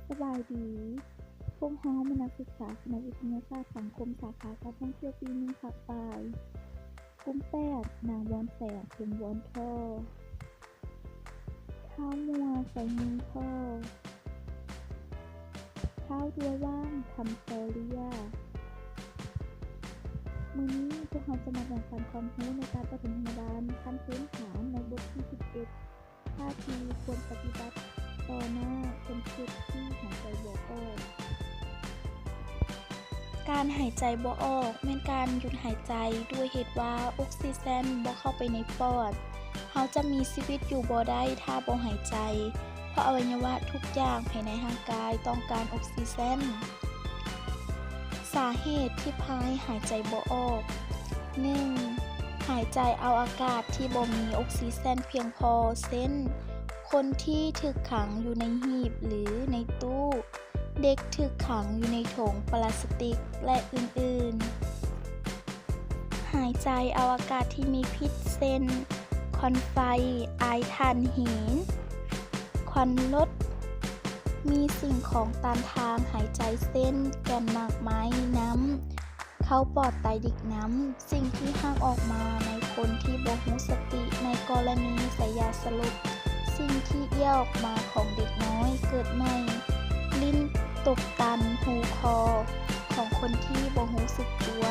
ສະບາຍດີ, ພວກເຮົາແມ່ນນັກສຶກສາຄະນະວິທະຍາສາດສັງຄົມ ສາຂາການທ່ອງທ່ຽວ ປີໜຶ່ງ ພາກປາຍ. ກຸ່ມແປດ ນາງວອນແສງ ເຂັມວອນທໍ່ ທ້າວມົວ ໄຊເງິນທໍ່ ທ້າວຕົວຫວ່າງ ຄຳຊໍເລຍ. ມື້ນີ້ພວກເຮົາຈະມາແບ່ງປັນຄວາມຮູ້ໃນການປະຖົມພະຍາບານຂັ້ນພື້ນຖານໃນບົດທີສິບເອັດ ທ່າທີ່ຄວນປະຕິບັດຕໍ່ໜ້າຄົນເຈັບທີ່ຫາຍໃຈບໍ່ອອກ. ການຫາຍໃຈບໍ່ອອກແມ່ນການຢຸດຫາຍໃຈດ້ວຍເຫດວ່າອົກຊີເຊັນບໍ່ເຂົ້າໄປໃນປອດ. ເຮົາຈະມີຊີວິດຢູ່ບໍ່ໄດ້ຖ້າບໍ່ຫາຍໃຈ, ເພາະອະໄວຍະວະທຸກຢ່າງພາຍໃນຮ່າງກາຍຕ້ອງການອົກຊີເຊັນ. ສາເຫດທີ່ພາໃຫ້ຫາຍໃຈບໍ່ອອກ. ໜຶ່ງ ຫາຍໃຈເອົາອາກາດທີ່ບໍ່ມີອົກຊີເຊັນພຽງພໍ ເຊັ່ນ ຄົນທີ່ຖືກຂັງຢູ່ໃນຫີບ ຫຼື ໃນຕູ້, ເດັກຖືກຂັງຢູ່ໃນຖົງປາລາສຕິກ ແລະ ອື່ນໆ. ຫາຍໃຈເອົາອາກາດທີ່ມີພິດ ເຊັ່ນ ຄວັນໄຟ, ອາຍຖ່ານຫີນ, ຄວັນລົດ, ມີສິ່ງຂອງຕາມທາງຫາຍໃຈ ເຊັ່ນ ແກ່ນໝາກໄມ້, ນ້ຳ ເຂົ້າປອດຕາຍດິກນຳ. ສິ່ງທີ່ຮັກອອກມາໃນຄົນທີ່ບໍ່ຮູ້ສະຕິ ໃນກໍລະນີໃສ່ຢາສະຫຼົບ, ສິ່ງທີ່ເອື້ອອອກມາຂອງເດັກນ້ອຍເກີດໃໝ່, ລີ້ນຕົກຕັນ, ຮູຄໍຂອງຄົນທີ່ບໍ່ຮູ້ສຶກຕົວ,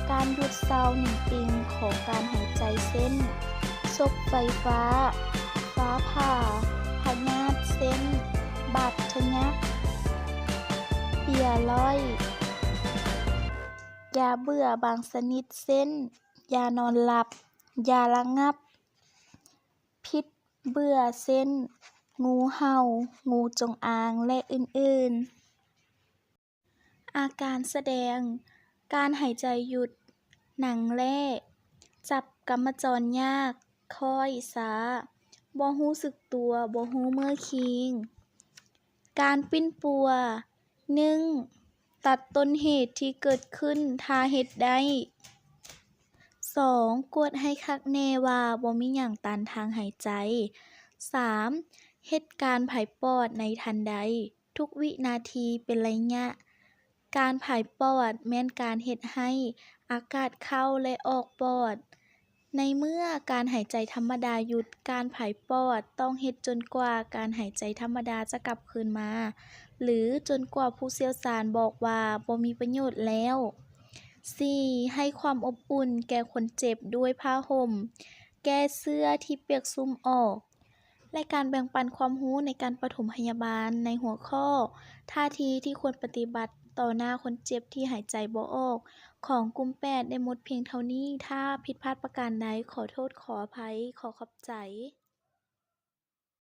ການຢຸດເຊົາໜິງຕິ່ງຂອງການຫາຍໃຈ ເຊັ່ນ ສົກໄຟຟ້າ, ຟ້າຜ່າ, ພະຍາດ ເຊັ່ນ ບາດທະຍັກ, ເປຍລ້ອຍ, ຢາເບື່ອບາງຊະນິດ ເຊັ່ນ ຢານອນຫຼັບ, ຢາລະງັບ, ພິດເບື່ອ ເຊັ່ນ ງູເຫົ່າ, ງູຈົງອາງ ແລະ ອື່ນໆ. ອາການສະແດງ ການຫາຍໃຈຢຸດ, ໜັງແຫຼ້, ຈັບກຳມະຈອນຍາກ, ຄ້ອຍຊ້າ, ບໍ່ຮູ້ສຶກຕົວ, ບໍ່ຮູ້ເມື່ອຄີງ. ການປິ່ນປົວ. ໜຶ່ງ ຕັດຕົ້ນເຫດທີ່ເກີດຂຶ້ນຖ້າເຮັດໄດ້. ສອງ ກວດໃຫ້ຄັກແນ່ວ່າບໍ່ມີຫຍັງຕັນທາງຫາຍໃຈ. ສາມ ເຮັດການຜາຍປອດໃນທັນໃດ, ທຸກວິນາທີເປັນໄລຍະ. ການຜາຍປອດແມ່ນການເຮັດໃຫ້ອາກາດເຂົ້າ ແລະ ອອກປອດ. ໃນເມື່ອການຫາຍໃຈທຳມະດາຢຸດ, ການຜາຍປອດຕ້ອງເຮັດຈົນກວ່າການຫາຍໃຈທຳມະດາຈະກັບຄືນມາ ຫຼື ຈົນກວ່າຜູ້ຊ່ຽວຊານບອກວ່າບໍ່ມີປະໂຫຍດແລ້ວ. ສີ່ ໃຫ້ຄວາມອົບອຸ່ນແກ່ຄົນເຈັບດ້ວຍຜ້າຫົ່ມ, ແກ້ເສື້ອທີ່ປຽກຊຸ່ມອອກ. ແລະ ການແບ່ງປັນຄວາມຮູ້ໃນການປະຖົມພະຍາບານໃນຫົວຂໍ້ ທ່າທີທີ່ຄວນປະຕິບັດຕໍ່ໜ້າຄົນເຈັບທີ່ຫາຍໃຈບໍ່ອອກ ຂອງກຸ່ມແປດ ໄດ້ໝົດພຽງເທົ່ານີ້. ຖ້າຜິດພາດປະການໃດ, ຂໍໂທດ, ຂໍອະໄພ, ຂໍຂອບໃຈ.